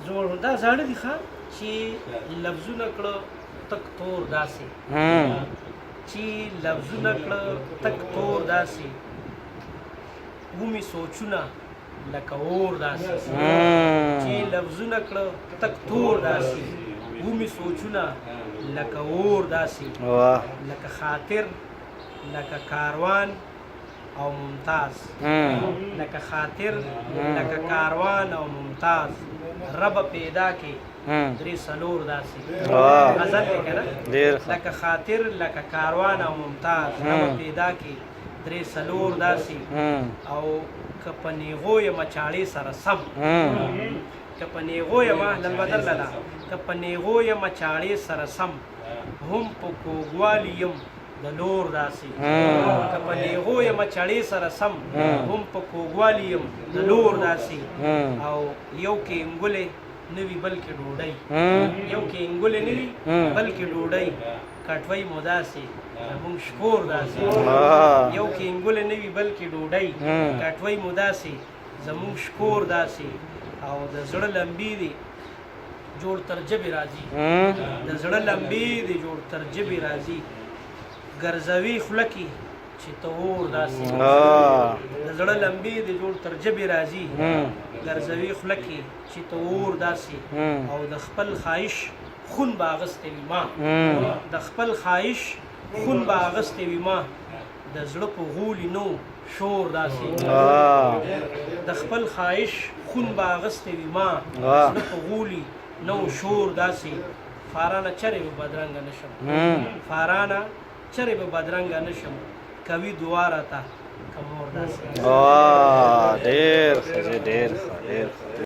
زوړ دا زاړه دي ښه، چې لفظونه کړه تک تور داسې، چې لفظونه کړه تک تور داسې، ومې سوچونه لکه اور داسې، چې لفظونه کړه تک تور داسې، ومې سوچونه لکه اور داسې، لکه خاطر لکه کاروان او ممتاز، لکه خاطر لکه کاروان او ممتاز، رب پیدا کې درې څلور داسې. غزل دی کنه؟ لکه خاطر لکه کاروان او ممتاز، رب پیدا کې درې څلور داسې. او که په نیغو یم چاړې سره سم، که په نیغو یم للبدر لالا، که په نیغو یم چاړې سره سم، هم په کوږوالي یم د لور داسې، که په نیغو یم چړې سره سم، هم په کوږوالي یم د لور داسې. او یو کې انګولې نه وي بلکې ډوډۍ، یو کې انګولې نه وي بلکې ډوډۍ، کټوۍ مو داسې زمونږ شکور داسې، یو کې انګولې نه وي بلکې ډوډۍ، کټوۍ مو داسې زمونږ شکور داسې. او د زړه لمبې دي جوړ تر ژبې راځي، د زړه لمبې دي جوړ تر ژبې راځي، ګرځوي خوله کې چې ته اور داسې، د زړه لمبې دي جوړ تر ژبې راځي، ګرځوي خوله کې چې ته اور داسې. او د خپل خواهش خون به اغوستی وي ما، د خپل خواهش خون به اغوستی وي ما، د زړه په غولي نو شور داسې، د خپل خواهش خون به اغوستی وي ما، د زړه په غولي نو شور داسې. فارانه چرې به بدرنګه نشم، فارانه چرې به بدرنګه نشم، کوي دعا راته که مور داسې. ډېر ښه، ډېر ښه، ډېر ښه.